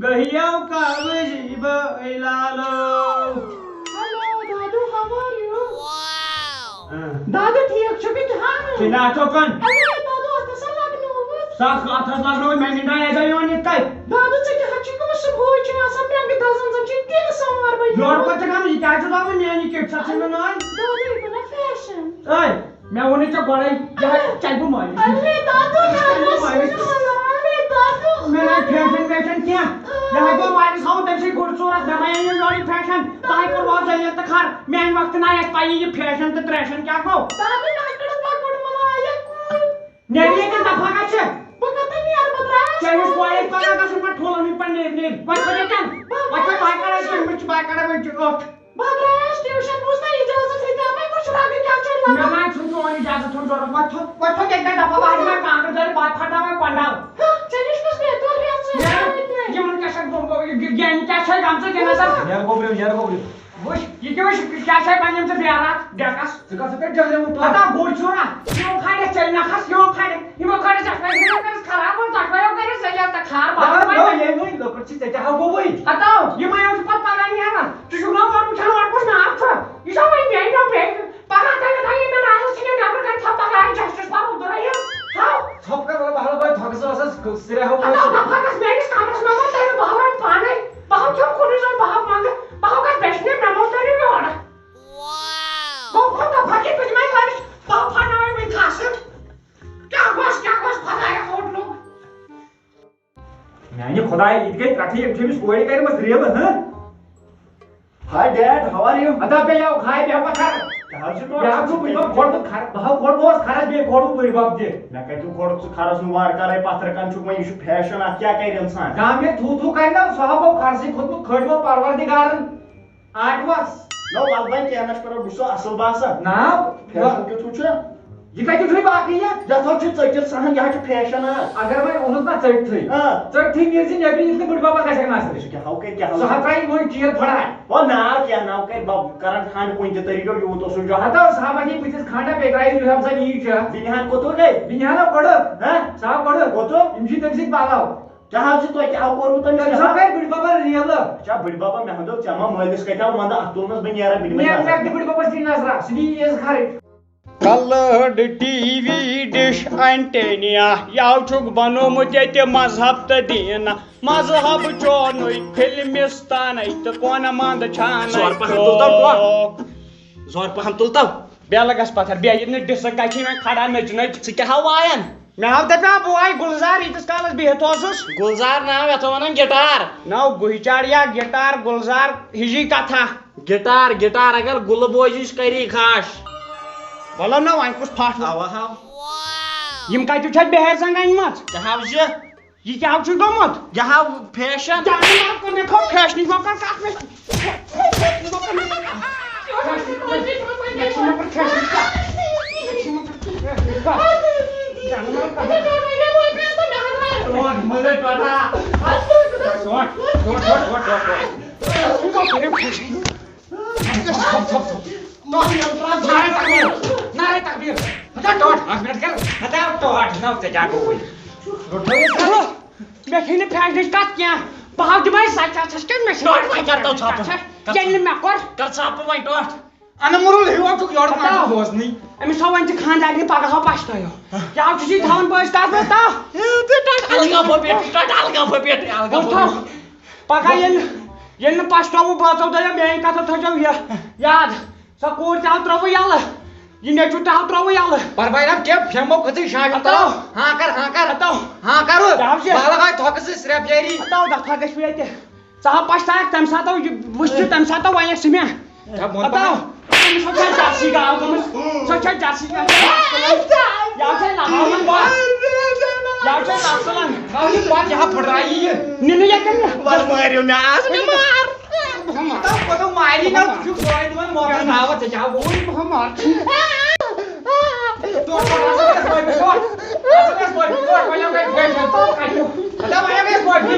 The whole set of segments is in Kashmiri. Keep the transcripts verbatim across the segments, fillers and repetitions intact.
گٔیو کاوٕج بٲے Lalu. Hello, Dadu, how are you? آ۔ دادو ٹھیک چھُکھٕ کِہاں؟ ٹھیٖک چھُکھٕ؟ اے دادو، اتھ ہسا لگنووُتھ۔ سخ اتھ حظ لگنووُتھ، مےٚ نِش آے زن یِوان یِتھ کٔنۍ۔ دادو، ژےٚ کیٛاہ چھُے گوٚمُت؟ صبحٲے چھُے آسان مٮ۪نٛگہٕ دزان، زن چھُے تیٖلہٕ سوار بنیومُت۔ یورٕ کوٚت ژےٚ کرُن؟ یہِ کیٛازِ چھُ تھاوُن میٛانہِ کِٹ؟ ژےٚ چھُے مےٚ ناے؟ دادو، یہِ گوٚو نا فیشن۔ اے، مےٚ ووٚنُے ژےٚ گۄڈے، یہِ ہا چلہِ بہٕ مٲلِس نِش۔ ارے دادو، یہِ چلہِ بہٕ مٲلِس نِش۔ ارے دادو۔ مےٚ ناے فیشن ویشن کینٛہہ۔ یہِ ہا گوٚو مٲلِس ہاوُن تٔمۍ سٕے گُر ژوٗرس، مےٚ ما أنِو یورٕ یہِ فیشن؟ تۄہہِ کوٚروٕ ذلیل تہٕ خر، میٛانہِ وقتہٕ ناے اَسہِ پَیی یہِ فیشن تہٕ تریشن کیٛاہ گوٚو۔ دادو، مےٚ ہا کٔڑٕس پَکوُٹ مُلایَک۔ نیرِ ییٚتہِ دفعہ گژھِ۔ بہٕ کَتہِ نیرٕ؟ بہٕ درٛایَس۔ ژےٚ یُس کورِ پَگاہ گژھُن پَتہٕ ٹھوٗلَن ہٕنٛدۍ پَتہٕ نیرِ، نیرِ۔ وۄنۍ کھوٚت ییٚتٮ۪ن۔ وۄنۍ کھوٚت وۄنۍ کَڑَے ژٕ، وٕچھ وۄنۍ کَڑَے وٕنۍ چھُ ٲٹھ۔ بہٕ درٛایَس ٹیوٗشن، بوٗز نہ اِجازت ہیٚتیٛاہ وۄنۍ وٕچھ رَبہِ کیٛاہ چھُ لَگان۔ مےٚ ما چھُ چون اِجازت ہیوٚن ضوٚرَتھ، وۄنۍ کھوٚت، وۄنۍ کھوٚت ییٚتہِ دَفعہ وارِ منٛز کانٛگٕر دٲرِتھ، بہٕ ہا پھَٹاوَے کۄنٛڈَل۔ ہہ، ژےٚ نِش کُس بیٚیہِ تورٕ یَتھ سۭتۍ نیرٕ، سۭتۍ نَے۔ یِمَن کیٛاہ چھےٚ گوٚمُت، یہِ، یہِ، یہِ کیٛاہ چھےٚ گٔمژٕ دِنَس اَتھ؟ نیرٕ گوٚبرِو، نیرٕ گوٚبرِو۔ وٕچھ، یہِ کیٛاہ وٕچھ، یہِ کیٛاہ چھےٚ پَنٕنۍ ژٕ بیرات ڈٮ۪کَس؟ ژٕ کَتھ ژٕ پٮ۪ٹھ جہلِمُت پَتہٕ؟ پَتہٕ گُر چھُ نہ، یِمو کھالٮ۪س ژےٚ نَکھَس، یِمو کھالٮ۪س، یِمو کھالٮ۪س ژےٚ پٮ۪ٹھ، یِمو کَرٮ۪س خراب، وۄنۍ تۄہہِ وَیو کَرٮ۪س ذٔلیل تہٕ خار، بَتہٕ مگر وۄنۍ نو، وۄنۍ۔ ییٚمہِ وۄنۍ لٔکٕر چھِ ژےٚ تہِ ہاو گوٚوٕے۔ ہَتاو، یِمَے یِم چھِ پَتہٕ پَگاہ نیران، ژٕ چھُکھ نہ اورٕ وٕچھان اورٕ کُس ناو چھُ، یہِ چھا وۄنۍ میٛانہِ ناو بیٚیہِ؟ پَگاہ تَمہِ دۄہ ییٚمہِ ناوٕ ژھٕنِو نٮ۪برٕ کَنہِ، تھَو پَگاہ آیہِ جسٹس پَرُن تہٕ رٔیِو، تھَو۔ ژھۄپہٕ کَر وَلہٕ بہٕ ہَلہٕ بَے تھۄکہٕ زٕ ٲسَس سِرِ ہاو ہَتاو، پوشہِ۔ دَپان گژھ میٛٲنِس کَمرَس منٛز، وۄنۍ تَمہِ بہٕ ہاو وۄنۍ پانَے، بہٕ ہاو کھیوٚم کُنُے زوٚن، بہٕ ہاو منٛگہٕ، بہٕ ہاو گژھ بیٚچھنہِ، مےٚ مول تٔرِو یورٕ۔ گوٚو کوٗتاہ فقیٖر، بہٕ دِمَے لٲرِتھ، بہٕ ہاو پھَٹناوَے وۄنۍ کھاسہٕ۔ کیٛاہ گوٚژھ، کیٛاہ گوٚژھ خۄدایا اوٚڑ لوٚگ۔ میانہِ خۄدایہِ، یہِ تہِ گٔے کَتھٕے، أمۍ چھِ أمِس کورِ کَرِمَژ ریلہٕ، ہہ؟ Hi dad, how are you? ادا بیٚیہِ آو کھاے بیٚہہ پَتھر۔ کیٛاہ حظ چھُ ٹوٹھ؟ بیٛاکھ چھُ بٕڈِ بَب کھۄڈ تہٕ کھَر، بہٕ ہاو کھۄڈ اوس کھَرَس بیٚیہِ کھۄڈُک بٕڈِ بَب تہِ۔ مےٚ کَتہِ چھُ کھۄڈُک ژٕ کھَرَس نہٕ وارٕ کارَے پَتھر کَن چھُکھ وۄنۍ، یہِ چھُ فیشَن اَکھ، کیٛاہ کَرِ اِنسان؟ گامہٕ ییٚلہِ تھوٗ تھوٗ کَرِ نا، سُہ ہا گوٚو کھَرسٕے کھوٚتمُت، کھٲجمو پَروَردِگارَن۔ آٹھ وَس۔ نہ، وَلہٕ وۄنۍ کینٛہہ نہ چھُ پَرواے، بہٕ چھُسو اَصٕل باسان۔ نہ۔ فیشن کیُتھ ہیوٗ چھُ؟ یہِ کَتہِ چھُے باقٕے یَتھ؟ یَتھ حظ چھُ ژٔٹِتھ سَہَن، یہِ حظ چھُ فیشن اَکھ۔ اگر وۄنۍ اوٚنُتھ نہ ژٔٹتھٕے۔ آ۔ ژٔٹتھٕے نیرِ زِ نیٚبرِ یِتھ نہٕ بٕڈبَبَس گژھٮ۪کھ نظرِ۔ سُہ کیٛاہ ہاو کَرِ، کیٛاہ ہاو سُہ کَرِ؟ ہا ترٛایہِ وۄنۍ چیر پھٕڑان۔ او نا، کیٛاہ ناو کَرِ بَب، کَران کھنٛڈ کُنہِ تہِ طریٖقہٕ، یوٗت اوسُس جان۔ ہَتہٕ حظ، سُہ ہا وَنہِ بٕتھِس کھنٛڈا، بیٚیہِ ترٛایہِ یُہے زَن یی چھُ۔ بِنیان کوٚت گٔے؟ بِنیان ہا کوٚڑُکھ۔ ہہ؟ سُہ ہا کوٚڑُکھ۔ کوٚت؟ یِم چھِ تٔمۍ سٕنٛدۍ پَلَو۔ کیٛاہ حظ چھُ تۄہہِ، کیٛاہ کوٚروٕ تٔمِس؟ تٔمِس ہا کَرِ بٕڈِ بَبَن ریلہٕ۔ کیٛاہ بٕڈِ بَبَن؟ مےٚ ہا دوٚپ ژےٚ ما مٲلِس کَتہِ آو وَنٛدٕ، اَتھ تُل نہٕ حظ بہٕ نیران، بہٕ دِمَے مےٚ، نظر۔ مےٚ تہِ بٕڈِ بَبَس دی نظرا، سُہ دی عیز خرٕچ۔ کلٲڈ ٹی وی ڈِش اینٹینیا، یَوٕ چھُکھ بنوومُت ییٚتہِ مذہب تہٕ دیٖن۔ مذہب چونُے فِلمِستانَے تہٕ کۄنہٕ منٛد چھانَے زورٕ پَہَم تُل تو ٹوٹھ۔ زورٕ پَہَم تُل تو۔ بیلہٕ گژھ پَتھر، بیٚیہِ ییٚلہِ نہٕ ڈِسٕک گژھی وۄنۍ کھڑا نٔژِ نٔژِ۔ ژٕ کیٛاہ ہاو وایان؟ مےٚ ہاو دَپیٛاو بہٕ وایہِ گُلزار ییٖتِس کالَس بِہِتھ اوسُس۔ گُلزار ناو یَتھ وَنان گِٹار۔ ناو گُہہِ چاڑ یا گِٹار گُلزار ہِجی کَتھا۔ گِٹار، گِٹار اگر گُلہٕ بوزِش کَری خاش۔ وَلو نہ وۄنۍ کُس پھَٹھ۔ اَوا ہاو۔ یِم کَتہِ چھِ اَتہِ بِہارِ زنٛگہٕ أنۍمَژ؟ ژےٚ ہاو زِ۔ یہِ کیٛاہ چھُ گوٚمُت؟ یہِ ہاو فیشن۔ جانہٕ مار کوٚر مےٚ کھوٚو فیشنٕچ مۄکل کَتھ مےٚ۔ نعرے تکبیر، نعرے تکبیر۔ ہتا ٹوٹ، اکھ منٹ کر، ہتا ٹوٹ، نو ژےٚ کیٛاہ گوٚوُے؟ مےٚ چھے نہٕ فیشنٕچ کتھ کینٛہہ۔ بہٕ ہاو دِمے سچ، ژٕ چھکھ مےٚ سۭتۍ ٹوٹھ وۄنۍ کر تو ژھاپہٕ۔ کر۔ ییٚلہِ نہٕ مےٚ کوٚر۔ کر ژھاپہٕ وۄنۍ ٹوٹھ۔ اَنہٕ مُرُل ہیوٗ چھُکھ یورٕ ہتاو۔ پَتہٕ بوزنٕے۔ أمِس ہاو وۄنۍ تہِ خانٛدارنہِ پگاہ ہاو پَشتاویو۔ کیٛاہ چھُ ژٕ تھاوان بٲیِس کَتھ منٛز تاو؟ الگا پھٔپیٹ، ٹوٹھ الگا پھٔپیٹ، الگا بوز تھاو۔ پھٔپیٹ۔ پگاہ ییٚلہِ، ییٚلہِ نہٕ پَشتاوُو بٲژو دٔلیو میٛانہِ کَتھٕ تھٲیزیو یہِ یاد۔ سۄ کوٗر تہِ ہاو ترٛووُ یَلہٕ۔ یہِ نیٚچوٗ تہِ ہاو ترٛووُ یَلہٕ۔ پرواے نہ کینٛہہ، پھیمو کھٔژٕے شاٹہِ ہتاو۔ ہاں کر، ہاں کر۔ ہتاو۔ ہاں کر۔ کیٛاہ حظ چھِ؟ بالغ آے تھۄکہٕ سۭتۍ سرٛیپ یٲری۔ ہتاو دفعہ گژھِ مےٚ تہِ۔ ژٕ ہا پَشتاوکھ تَمہِ ساتہٕ، یہِ وٕچھ ژٕ تَمہِ ساتہٕ وَنٮ۪کھ ژٕ مےٚ۔ کیٛاہ ووٚن ہتاو۔ پَتہٕ؟ أمِس چھےٚ جرسی گاو گٔمٕژ۔ سۄ چھےٚ جرسی گاو۔ یا چھےٚ لگاوان پَتھ۔ یا چھےٚ نَژان۔ گاو یہِ پَتھ، یہِ ہا پھٕٹرایہِ یہِ۔ نِنہٕ ییٚتٮ۪ن یہِ۔ وَلہٕ مٲرِو مےٚ آز، مےٚ مار۔ بہٕ ہا مارٕ۔ تَو کوٚتَو ماری نہ، ژٕ چھُکھ زورٕ دِوان موقعس دعوت، ژےٚ کیٛاہ گوٚوُے؟ بہٕ ہا مارٕ۔ ٹوٹھ، ٹوٹھ، ٹوٹھ، ٹوٹھ، ٹوٹھ۔ ٹوٹھ، ٹوٹھ، ٹوٹھ، وۄنۍ آو گژھِ فیشن، ژٕ کَتہِ چھُکھ؟ ہتا وۄنۍ آو گژھِ فیشن۔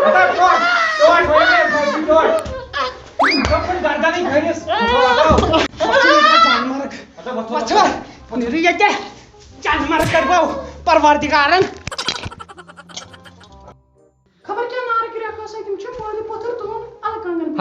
ہتا ٹوٹھ، ٹوٹھ، وۄنۍ آو گژھِ فیشن، ٹوٹھ۔ ژٕ کُن گردنٕے کھٲلِس۔ ہتا وۄتھ، وۄتھ، وۄتھ۔ پَتھر، نیرٕ ییٚتہِ۔ چنٛدٕ مرگ کَرٕ بہٕ پروردگارن۔ خبر کیٛاہ نارٕ کرٛٮ۪کھ ٲس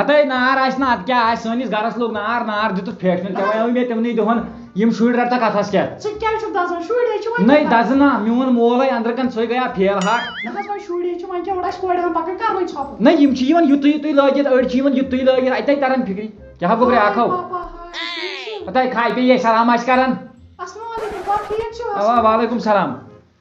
ہتے نار آسہِ نہٕ، ادٕ کیٛاہ آسہِ؟ سٲنِس گرس لوٚگ نار، نار دیُتُتھ فیشنن۔ ژےٚ وَنیوُے مےٚ تِمنٕے دۄہن، یِم شُرۍ رٹکھ اتھس کیٛاہ؟ ژٕ کیٛازِ چھُکھ دزان؟ شُرۍ ہے چھِ وۄنۍ نَے دَزان۔ دَزٕ نا، میون مول ہے أنٛدرٕ کَنۍ، سُے گٔیا فیل ہاٹ۔ نہ حظ، وۄنۍ شُرۍ ہے چھِ، وۄنۍ کیٛاہ، وۄنۍ آسہِ کورِ ہن پکان کرنٕے ژھۄپہٕ۔ نہ، یِم چھِ یِوان یُتُے یُتُے لٲگِتھ، أڑۍ چھِ یِوان یُتُے لٲگِتھ، اَتہِ تَتہِ تران فِکرِ۔ کیٛاہ گوٚو رے آکھو؟ پاپا، ہاے، ہاے۔ ہتے کھاے پیٚیہِ، سلام آسہِ کران۔ السلام علیکم، پاپا، ٹھیٖک چھِو حظ؟ اوا، وعلیکم سلام۔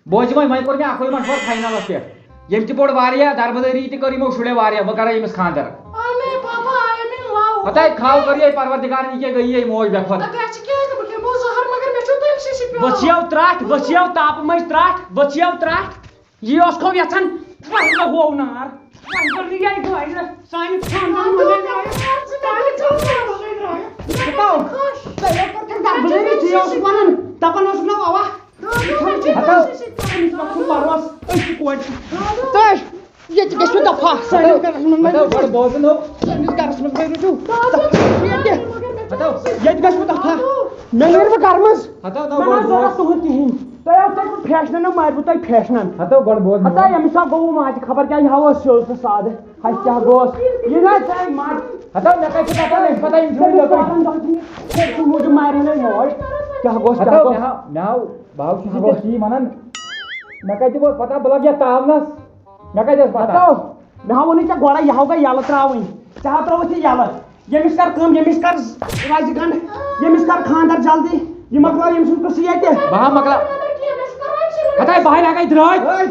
بوز وۄنۍ، وۄنۍ کوٚر مےٚ اکوے مشورٕ فاینلس پٮ۪ٹھ۔ ییٚمہِ تہِ پوٚر واریاہ، دربٕدٲری تہِ کٔر یِمو شُرٮ۪و واریاہ، بہٕ کرٕ أمِس خانٛدر۔ آمین پاپا، آمین، لاو۔ ہتے کھاو کٔر یے پروردگارن، یہِ کیٛاہ گٔیی یے موج بے خۄد۔ اَدٕ اَسہِ کیٛازِ نہٕ، بہٕ کھٮ۪مو زہر، مگر مےٚ چھُ تٔمۍ سٕے سۭتۍ پیوٚمُت۔ بٔچھِیو ترٛٹھ، بٔچھِیو تاپہٕ مٔنٛزۍ ترٛٹھ، بٔچھِیو ترٛٹھ۔ یہِ اوس کھو یژھان، وۄنۍ گوٚو نار۔ وۄنۍ گوٚو نہٕ یہِ گوٚو، سانہِ خاندان منٛز گٔے نار۔ سانہِ خاندان منٛز گٔے نار۔ ہتو، ژےٚ یَتھ پٮ۪ٹھ چھَکھ دربٕدٲری، ژٕ اوسُکھ وَنان، دَپان اوسُکھ نہ، اَوا۔ ہتو، أمِس وقتُک بروس، أسۍ چھِ کورِ۔ تہٕ ییٚتہِ گژھِ دفعہ۔ سٲنِس گرس منٛز ہتو، گۄڈٕ بوزُن ہو۔ سٲنِس گرس منٛز مہ روٗزِو۔ ییٚتہِ۔ ہتو۔ ییٚتہِ گژھِ دفعہ۔ مےٚ نیرِ بہٕ گرٕ منٛز۔ ہتو، ہتو، مےٚ گۄڈٕ نہ ضروٗرت بوز۔ تُہُنٛد کِہیٖنۍ۔ تۄہہِ اوس تۄہہِ فیشنن نہ مارِوٕ تۄہہِ فیشنن۔ ہتو، گۄڈٕ بوز ہتا میون۔ أمِس ہا گوٚو ماجہِ خبر کیٛاہ، یہِ ہا اوس سیوٚد تہٕ سادٕ۔ ہتہِ کیٛاہ گوٚوس؟ یہِ نہ ژےٚ ماجہِ۔ ہتو، مےٚ کَتہِ چھِ پتہ، مےٚ چھِ پتہ یِم چھِ وٕنہِ لٔکٕر۔ تٔمۍ سٕنٛدِ موٗجوٗب مارِ مےٚ موج۔ کیٛاہ گوٚوس، کیٛاہ ہتو، گوٚوس؟ مےٚ ہا، مےٚ ہا، بہٕ ہا چھُس ژےٚ تی وَنان۔ مےٚ کَتہِ ووت پتہ، بہٕ لَگہٕ یَتھ تاونَس۔ مےٚ کَتہِ ٲس پتہ؟ ہتو، مےٚ ہا ووٚنُے ژےٚ گۄڈَے، یہِ ہا گٔے یَلہٕ ترٛاوٕنۍ۔ ژےٚ ہا ترٛٲوٕتھ یہِ یَلہٕ۔ ییٚمِس کر کٲم، ییٚمِس کر رَزِ گنٛڈ، ییٚمِس کر خانٛدر جلدی، یہِ مۄکلاو ییٚمہِ سُنٛد قٕصہٕ ییٚتہِ۔ بہٕ ہا مۄکلاو۔ ہتے بہٕ ہا لگے درٛٲے۔ ہے۔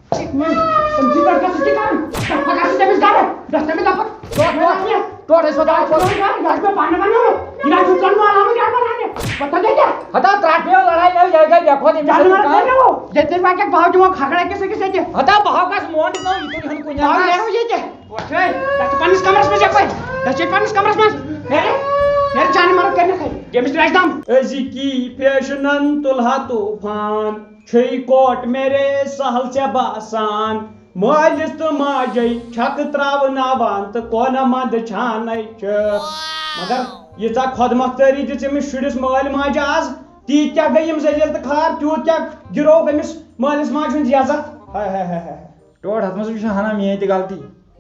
تٔمۍ سٕے پٮ۪ٹھ گژھٕ کیٛاہ کرُن؟ دَپہٕ پَکھ آسہِ تٔمِس گرٕ۔ گژھ تٔمِس دَپہٕ۔ ٹوٹھ، ٹوٹھ، ٹوٹھ، أسۍ وَتھ آسہِ تٔمِس گرٕ، یہِ آسہِ مےٚ پانہٕ بَنیومُت۔ یہِ نہ چھُ ژۄن والان گرٕ بَناونہِ۔ وۄتھ تھٲے کیٛاہ؟ ہتا ترٛٹھ پیٚو لڑایہِ، یہِ گٔے بے خۄد، ییٚمِس ہتا سۭتۍ نہٕ کَر۔ مےٚ ووٚن۔ ییٚتہِ نَے وۄنۍ کیٛاہ بہٕ ہاوٕ دِمو کھکھڑا أکِس أکِس ییٚتہِ۔ ہتا بہٕ ہاوٕ کَس مونڈ نو، یہِ تُلہِ ہن کُنہِ تھاو اَندَس۔ نیرو ییٚتہِ۔ وۄتھ ہے، تَتھ چھِ پنٛنِس کمرس منٛز یَپٲرۍ۔ تَتھ چھِ پنٛنِس کمرس منٛز۔ نیرٕ، نیرٕ، جانہِ مرد کَرِ مےٚ خٲلی۔ ییٚمِس تہِ آسہِ دم۔ أزِکی فیشنن تُل ہا طوفان، چھُے کوٹ میرے سہل ژےٚ باسان۔ مٲلِس تہٕ ماجے چھکہٕ تراوناوان تہٕ کونہ منٛد چھانَے چھِ۔ مگر ییٖژاہ خۄد مۄختٲری دِژ أمِس شُرِس مٲلۍ ماجہِ آز۔ تیٖتۍ کیٛاہ گٔے یِم ذلیل تہٕ خوار، تیوٗت کیٛاہ گِرووُکھ أمِس مٲلِس ماجہِ ہُنٛد عزت۔ ہاے ہاے ہاے ہاے۔ ٹوٹھ، ہتھ منٛز چھُ ہنا میٲنۍ تہِ غلطی۔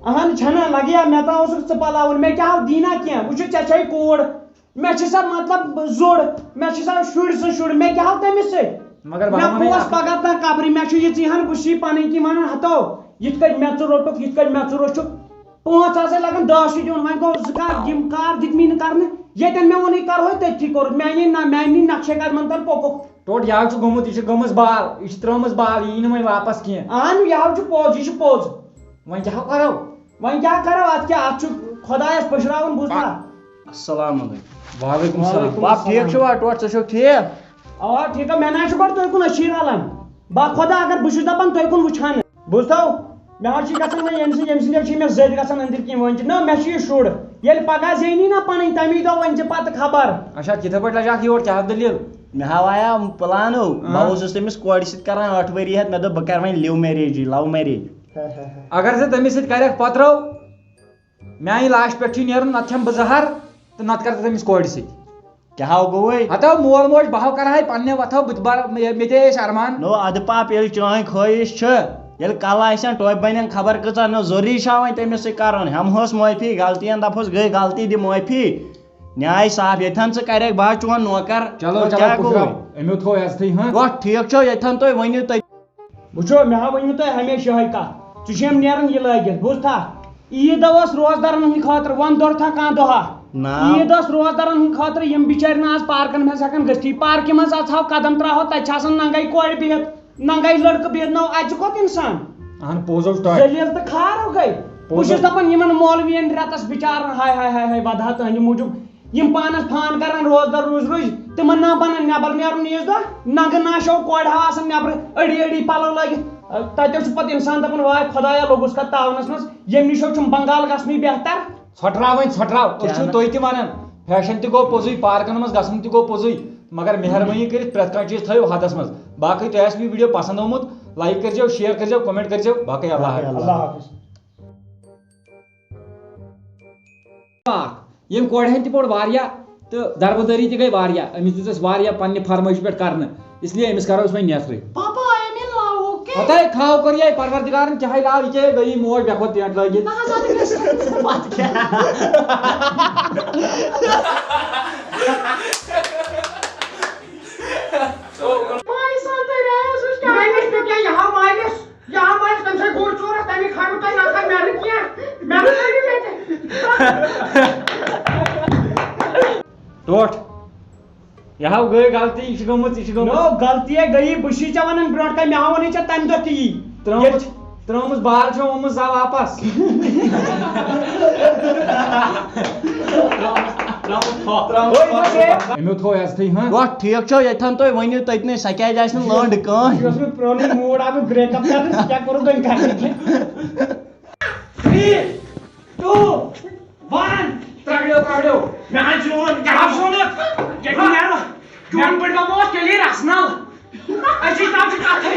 اہن چھنا، لگیا مےٚ تام اوسُکھ ژٕ پلاوُن، مےٚ کیٛاہ ہاو دیٖنا کینٛہہ؟ وٕچھِو، ژےٚ چھے کوٗر، مےٚ چھِ سۄ مطلب زُر، مےٚ چھِ سۄ شُرۍ سٕنٛز شُرۍ، مےٚ کیٛاہ ہاو تٔمِس سۭتۍ؟ مگر بہٕ مےٚ ہاوٕ وۄنۍ پوس اکھ پگاہ تام قبرِ، مےٚ چھُ یِژٕے ہن بہٕ چھُس پنٕنۍ کِنۍ ونان، ہتو، یِتھ کٔنۍ مےٚ ژٕ روٚٹُکھ، یِتھ کٔنۍ مےٚ ژٕ روٚچھُکھ، پانٛژھ آسے لگان دہ چھُ دیُن، وۄنۍ گوٚو زٕ کار، یِم کار دِتۍ مٕے نہٕ کرنہٕ، ییٚتٮ۪ن مےٚ ووٚنُے کرہوے تٔتھی کوٚرُکھ، میانے نہ، میانی نقشے قدمن تل پوٚکُکھ۔ ٹوٹھ، یہِ حظ چھُ گوٚمُت، یہِ چھِ گٔمٕژ بال، یہِ چھِ ترٲومٕژ بال، یہِ یی نہٕ وۄنۍ واپس کینٛہہ۔ اہن، یہِ حظ چھُ پوٚز، یہِ چھُ پوٚز۔ وۄنۍ کیٛاہ کرو؟ وۄنۍ کیٛاہ کرو؟ اتھ کیٛاہ، اتھ چھُ خۄدایس پٔشراوُن، بوٗزتھا؟ السلام علیکم۔ وعلیکم السلام۔ وعلیکم پاپ، ٹھیٖک السلام۔ چھُوا؟ ٹوٹھ، ژٕ چھُکھ ٹھیٖک؟ اوا، ٹھیٖک۔ مےٚ نہ حظ چھُ گۄڈٕ تُہۍ کُن أچھی رلان۔ با خۄدا، اگر بہٕ چھُس دپان تُہۍ کُن وٕچھان۔ بوٗزتھو، مےٚ حظ چھِ گژھان وۄنۍ ییٚمہِ سۭتۍ، ییٚمہِ سۭتۍ حظ چھِ مےٚ زٔدۍ گژھان أنٛدٕرۍ کِنۍ۔ وۄنۍ چھِ، نہ، مےٚ چھُ یہِ شُر۔ ییٚلہِ پگاہ زینی نہ پنٕنۍ، تَمی دۄہ وۄنۍ چھِ پتہٕ خبر۔ اچھا، کِتھے پٲٹھۍ لجہِ اکھ یور، کیٛاہ دٔلیٖل؟ مےٚ ہاو آیا پلانو، اۭں۔ بہٕ اوسُس تٔمِس کورِ سۭتۍ کران ٲٹھ ؤری ہٮ۪تھ، مےٚ دوٚپ بہٕ کرٕ وۄنۍ love marriage، love marriage۔ اگر ژٕ تٔمِس سۭتۍ کرکھ پترو، مےٚ اَنہِ لاسٹ پٮ۪ٹھ چھُے نیرُن، نتہٕ کھٮ۪مہٕ بہٕ زہر تہٕ نتہٕ کرٕ ژٕ تٔمِس کورِ سۭتۍ۔ کیٛاہ ہو گوٚوُے؟ ہتو مول موج بہو کرہے پننہِ وتھو، بہٕ تہِ بر-، مےٚ، مےٚ تہِ ٲسۍ ارمان۔ نو ادٕ پاپ، ییٚلہِ چٲنۍ خٲہِش چھِ، ییٚلہِ کلہٕ آسن ٹوپہِ بنن خبر کۭژاہ، نو ضروٗری چھا وۄنۍ تٔمِس سۭتۍ کرُن؟ ہٮ۪مہوس معٲفی، غلطین دپہوس گٔے غلطی، دِ معٲفی۔ نیاے صاف، ییٚتھن ژٕ کرکھ، بہٕ ہا چون نوکر۔ چلو، اور چلو، کیٛاہ گوٚوُے؟ پُشراو، أمیو تھوو عزتھٕے، ہاں۔ گوٚو ٹھیٖک چھو، ییٚتھن تُہۍ ؤنِو تُہۍ۔ وٕچھو، مےٚ ہا ؤنِو تۄہہِ ہمیشہِ یِہوٚے کَتھ، ژٕ چھُ یِم نیران یہِ لٲگِتھ، بوٗزتھا؟ عیٖد دۄہ ٲس روزدارَن ہٕنٛدِ خٲطرٕ، وَن دۄرتھا کانٛہہ دۄہا؟ نا۔ عیٖد ٲس روزدارَن ہٕنٛدِ خٲطرٕ، یِم بِچٲرۍ نہٕ آز پارکَن منٛز ہٮ۪کَن گٔژھتھٕے۔ پارکہِ منٛز اَژہاو، قدم ترٛاوہو، تَتہِ چھِ آسان ننٛگَے کورِ بِہِتھ، ننٛگَے لٔڑکہٕ بِہِتھ۔ نو، اَتہِ چھُ کوٚت اِنسان؟ اہن، پوٚز حظ چھُ تۄہہِ۔ ذلیل تہٕ خار ہو گٔے۔ پوٚز بہٕ چھُس حظ۔ دَپان، یِمَن مولوِیَن رٮ۪تَس بِچارَن، ہاے، ہاے، ہاے، ہاے، وَدہا تُہٕنٛدِ موٗجوٗب۔ یِم پانس فان کران روزدار روز روز، تِمن نا بنان نٮ۪بر نیرُن عیٖذ دۄہ، ننگہٕ ناشو کورِ ہا آسان نٮ۪برٕ أڑی أڑی پلو لٲگِتھ۔ تتہِ چھُ پتہٕ انسان دپان، واے خدایا، لوٚگُس کتھ تاونس منٛز، ییٚمہِ نِش چھُم بنگال گژھنٕے بہتر۔ ژھۄٹراو وۄنۍ، ژھۄٹراو، أسۍ چھِو تُہۍ تہِ ونان، فیشن تہِ گوٚو پوٚزُے، پارکن منٛز گژھُن تہِ گوٚو پوٚزُے، مگر مہربٲنی کٔرِتھ پرٛٮ۪تھ کانٛہہ چیٖز تھٲیِو حدس منٛز۔ باقٕے تۄہہِ آسہِ یہِ ویٖڈیو پسنٛد آمُت، لایک کٔرۍزیو، شیئر کٔرۍزیو، کمنٹ کٔرۍزیو، باقٕے اللہ حافظ۔ اللہ حافظ۔ اکھ، ییٚمہِ کورِ ہٕنٛدۍ تہِ پوٚر واریاہ تہٕ دربٕدٲری تہِ گٔے واریاہ، أمِس دِژ اَسہِ واریاہ پننہِ فرمٲیشہِ پٮ۪ٹھ کرنہٕ، اس لیے أمِس کرو أسۍ وۄنۍ نیتھرٕے۔ پاپا، I am in love, okay? پتہ ہے کھاو کٔر یے پروردگارن کیٛاہ ہے لاو، یہِ کیٛاہ گٔیی موج بے کھۄت ٹینٹ لٲگِتھ۔ نہ حظ، اَدٕ کیٛاہ چھِ؟ پتہٕ کیٛاہ؟ ماے سان تۄہہِ راز وٕچھ کیٛاہ؟ مےٚ نِش پیوٚو کیٛاہ یہِ ہاو ماے مےٚ؟ یہِ ہاو ماے تٔمۍ سۭتۍ گوٚو ژوٗرَس، تَمہِ خٲطرٕ تۄہہِ نہ کَر مےٚ نہٕ کینٛہہ۔ مےٚ نہٕ کٔرِو مےٚ تہِ۔ ٹوٹھ۔ یہِ ہاو گٔے غلطی، یہِ چھِ گٔمٕژ، یہِ چھِ گٔمٕژ۔ نو، غلطی ہے گٔیی، بہٕ چھُے ژےٚ وَنان برونٛٹھ کَنہِ، مےٚ ہاو وَنٕے ژےٚ تَمہِ دۄہ تہِ یی۔ ترٛٲومٕژ، ییٚلہِ ترٛٲومٕژ بال چھو آمٕژ زا واپس۔ أمیو تھوو عزتھٕے، ہاں۔ گوٚو ٹھیٖک چھو، ییٚتہِ تھَن تُہۍ ؤنِو تٔتنٕے، سۄ کیٛازِ آسہِ نہٕ لٔنٛڈ کٕہٕنۍ؟ یہِ اوس مےٚ پرٛونُے موٗڈ، آو مےٚ break up کَرنَس، ژٕ کیٛاہ کوٚرُتھ وۄنۍ کَرنہٕ؟ Three, two, one. ترٛگڑیو، ترٛگڑیو۔ مےٚ حظ زیوٗن، مےٚ حظ زیوٗن۔ ییٚتہِ نیرو۔ چون بٔڈۍ بَب اوس تیٚلی رَسنَل۔ أسۍ ٲسۍ تَتھ